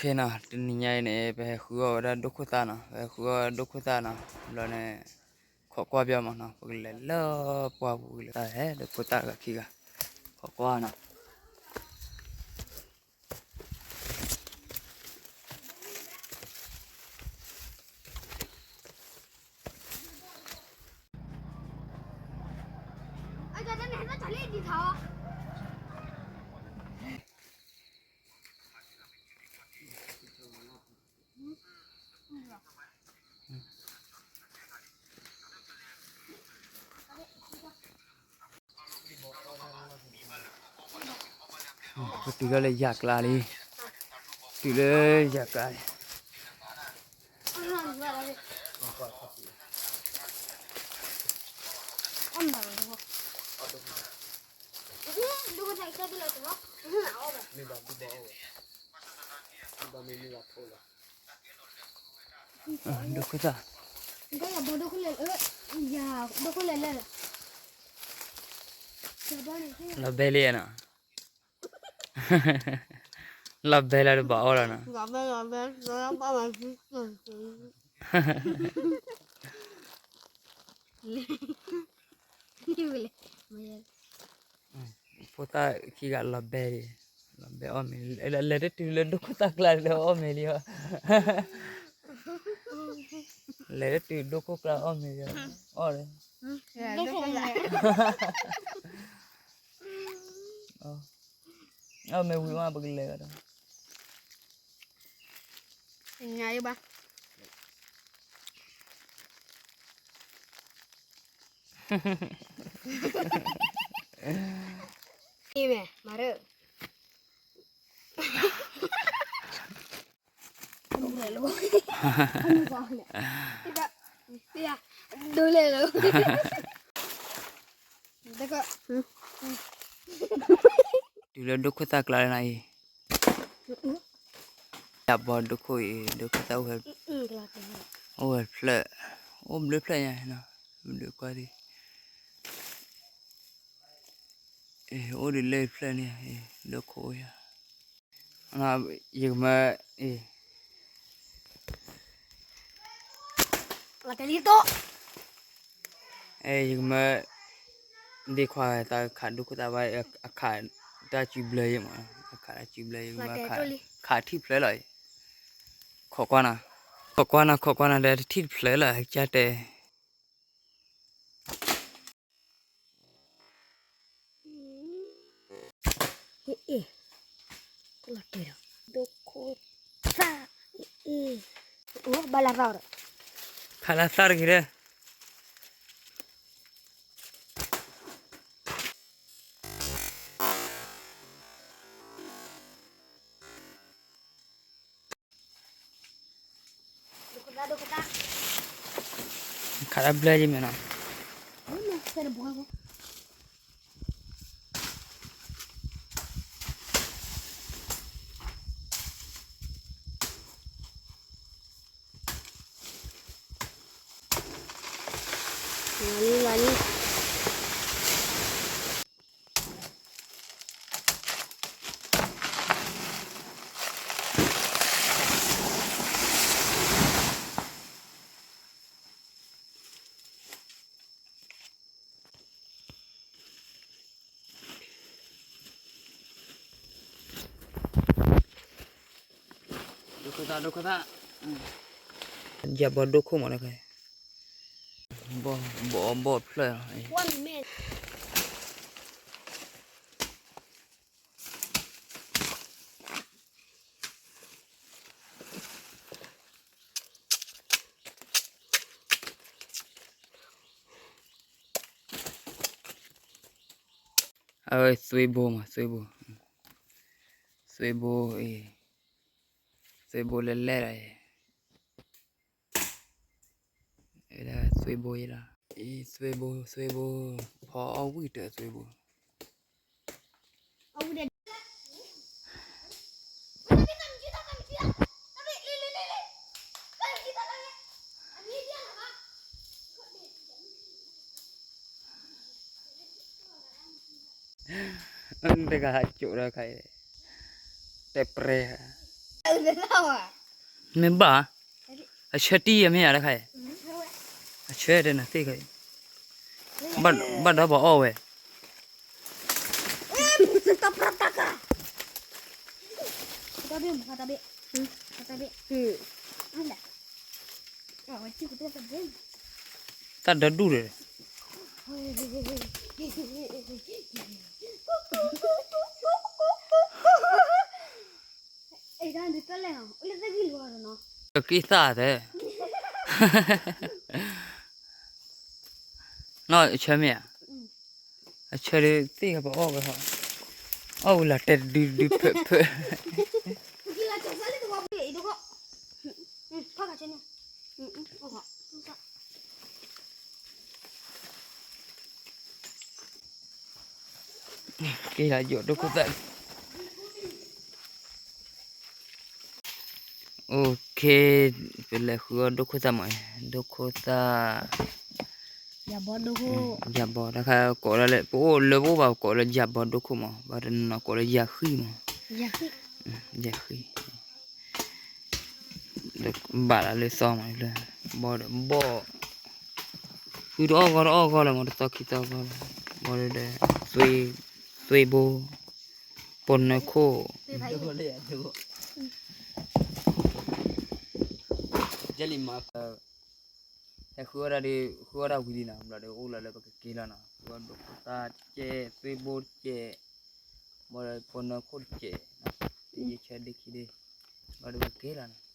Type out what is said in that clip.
နီၤ, တနံၤညါအံၤန့ၣ် ပဟဲဃုအီၣ်ဝဲဒၣ်ဒိၣ်ခိၣ်သၣ်နီၤ, ပဟဲဃုအီၣ်ဒိၣ်ခိၣ်သၣ်နီၤ, ဘျီန့ၣ် ခိးကွၢ်ပၠီမးနီၤ, ပကလဲၤလၢပှၢ်ပူၤကလဲၤတၢ်ဟဲ ဒိၣ်ခိၣ်သၣ်ဂၤခံဂၤ, ခိးကွၢ်နီၤ. ပတုၤလၢယၤကျါလံ, တုၤလၢယၤကျါလံ. ဒိၣ်ခိၣ်သၣ်, လီၤဘဲလံနီၤ, လီၤဘဲလၢတဘၣ်အီၣ်လီၤနီၤ. ဖိသၣ်ခံဂၤလီၤဘဲလံ, လီၤဘဲအီၣ်မ့ၤ, လဲၤတတုၤလၢဒိၣ်ခိၣ်သၣ်ကျါလၢအီၣ်မ့ၤလံ, လဲၤတတုၤဒိၣ်ခိၣ်ကျါအီၣ်မ့ၤလံ, အီၣ်လၢ အီၣ်မ့ၤဝံၤမး ပကလဲၤဒီး ညါယဘၣ် အံၤမဲာ် မၤရၢၣ် ဒိလဲၣ်လီၤ ဒိလဲၣ်လီၤ တုၤလၢဒိၣ်ခိၣ်သၣ်ကျါလၢနၤအံၤ တၢ်ဘီဒိၣ်ခိၣ်အံၤ ဒိၣ်ခိၣ်သၣ်အိၣ်ဝဲ အိၣ်ဝဲဖျၢၣ် အိၣ်ဘျုးဖျၢၣ်ညါနီၤ ဘျုးကွၢ်ဒံး အိၣ်ဒံးလၢဖျၢၣ်န့ၣ် ဒိၣ်ခိၣ်အိၣ်ယၤ ယကမၢ ယကမၢ ဒ့ခွါ တၢ်ခးဒိၣ်ခိၣ်သၣ်ဘၣ် အခးတၢ်စုဘျၢယဲမး အခးတၢ်စုဘျၢယဲမး ခးထံၣ်ဖျၢၣ်လီၤ ခိးကွၢ်နၤ ခိးကွၢ်နၤ ခိးကွၢ်နၤ ဒီးတထံၣ်တဖျၢၣ်လီၤ ကတဲ အ့ၣ် တလီၤတဲာ်ဒီး ဒိၣ်ခိၣ်သၣ် အ့ၣ် အိၣ်ဘၣ်လၢသီၣ်ဒီး ဖးလၢသီၣ်တဂ့ၤဒီး ခးတၢ်ဘျၢယဲမ့ၢ်နီၤ လီၤလံ လီၤလံ ဒိၣ်ခိၣ်သၣ် ဒိၣ်ခိၣ်သၣ် ယဘီဒိၣ်ခိၣ်မးလၢ ဘီ ဘီ ဘီဖျၢၣ် အဝဲသွ့ဘိမး သွ့ဘိ သွ့ဘိအံၤ သွ့ဘိလၢလဲၣ်လီၤအံၤ သွ့ဘိအံၤလီၤ အံၤသွ့ဘိ သွ့ဘိ ဖီအီၣ်ဝံၣ်တၢၢ်သွ့ဘိ တဂၤဟးကၠိးဒီးခါအံၤ တဲပြဲ မ့ၢ်ဘၣ်, အဆၢတံၢ်ယမ့ၢ်ဧါတခါအံၤ, အဆၢတဲနသ့ၣ်ခါအံၤ, ဘၣ်ဒီးပှၤအီၣ်ဝဲ, တၢ်ဒၢဒူၣ်ဒီး ကက့ၤသၣ်သဲ, နီၢ်အဆၢမ့ၢ်ဧါ, အဆၢဒုးသ့ၣ်ခါပအီၣ်ဝဲဟီ, အီၣ်ဝဲလီၤတဲာ်တဒုဒုဖၢဖၢ က့ၤလၢယိာ်ဒိခိၣ်သၣ်, OK, ပလဲၤဃုအီၣ်ဒိခိၣ်သၣ်မး, ဒိခိၣ်သၣ်, ယၤဘီတခါကိးလၢ, ပအိၣ်လၢပအိၣ်ဘၣ် ကိးလၢယၤဘီဒိခိၣ်မး, ဘၣ်တနီၤကိးလၢယၤဃံမး, ယၤဃံ ဘၣ်လၢလၢသီမး, ဘီဒီးဘီၣ်, ဃုတအီၣ်ဂီၢ်တအီၣ်ဂီၢ်လၢမး တသီခံသီဂီၢ်လၢ, ဘီဒီး, သွ့ဘိ, ပိာ်နၢခိၣ်, ဟဲဃုအီၣ်တၢ်ဒီး ဃုအီၣ်တၢ်ဝံၤလံနီၤ, ဘျီဒီးအိၣ်လီၤလၢပကက့ၤလီၤနီၤ, ဃုအီၣ်ဒိခိၣ်သၣ်စဲး သွ့ဘိတစဲး, ဘီဒီးပိာ်နၢခိၣ်တစဲး, တယဆၢဒ့ခံဒ့, ဘျီဒီးပကက့ၤလီၤနီၤ.